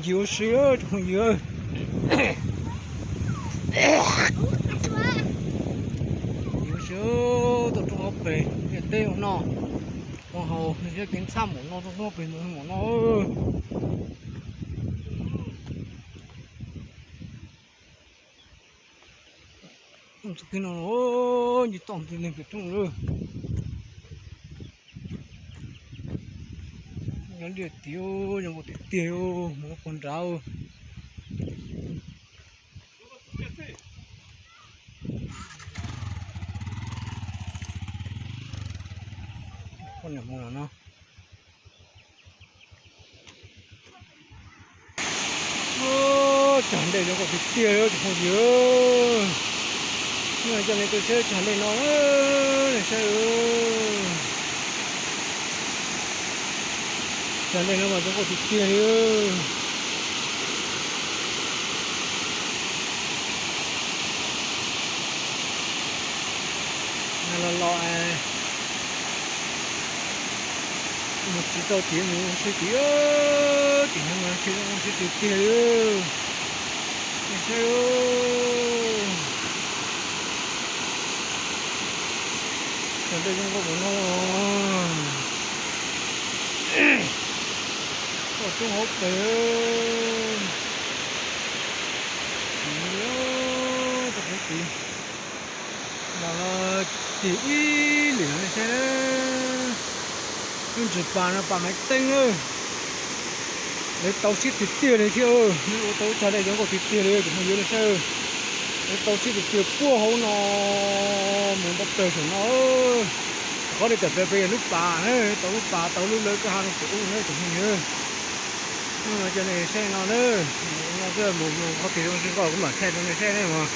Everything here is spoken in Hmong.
Yus si, tsoom phooj ywg, yus si, tau roob hauv pes, niam teb ua noj, ua haus, nws thiaj kev txhaj npaum no, roob hauv pes ntxim npaum no. Txoj kev no, nce toj ntws neeg pem roob lawm. Nyob liaj tid, zoo nkauj tiag tiag, mus puag nrad. Poj niam mus no. Tsag dej zoo nkauj tiag tiag, tsoom phooj ywg. Coj nej tuaj saib tsag dej no, nej saib. Tsag dej no mas zoo nkauj tiag tiag li. Los los, mus tsis tau tid, mus ua si tid, tim no mas ua si tiag tiag li. Nej saib, tsag dej zoo nkauj npaum no. Toj roob hauv pes, toj roob tid, los cig ib lwm no nej saib. Lub ntsis pas no pas maiv teeb na. Lawv tau siab tiag tiag li thiab, nej ua tau lub tsag dej zoo nkauj tiag tiag li, tsoom phooj ywg nej saib. Lawv tau siab tiag tiag puag hauv no mus nta plaws saum no. Qhov nej tam plaws pem yog lub pas na, tau lub pas tau lub lawv kwj ha no pem ub na tsoom phooj ywg. Coj nej saib no na, no xwb, mus qhov twg zoo nkauj kuv mam thaij rau nej saib na mog.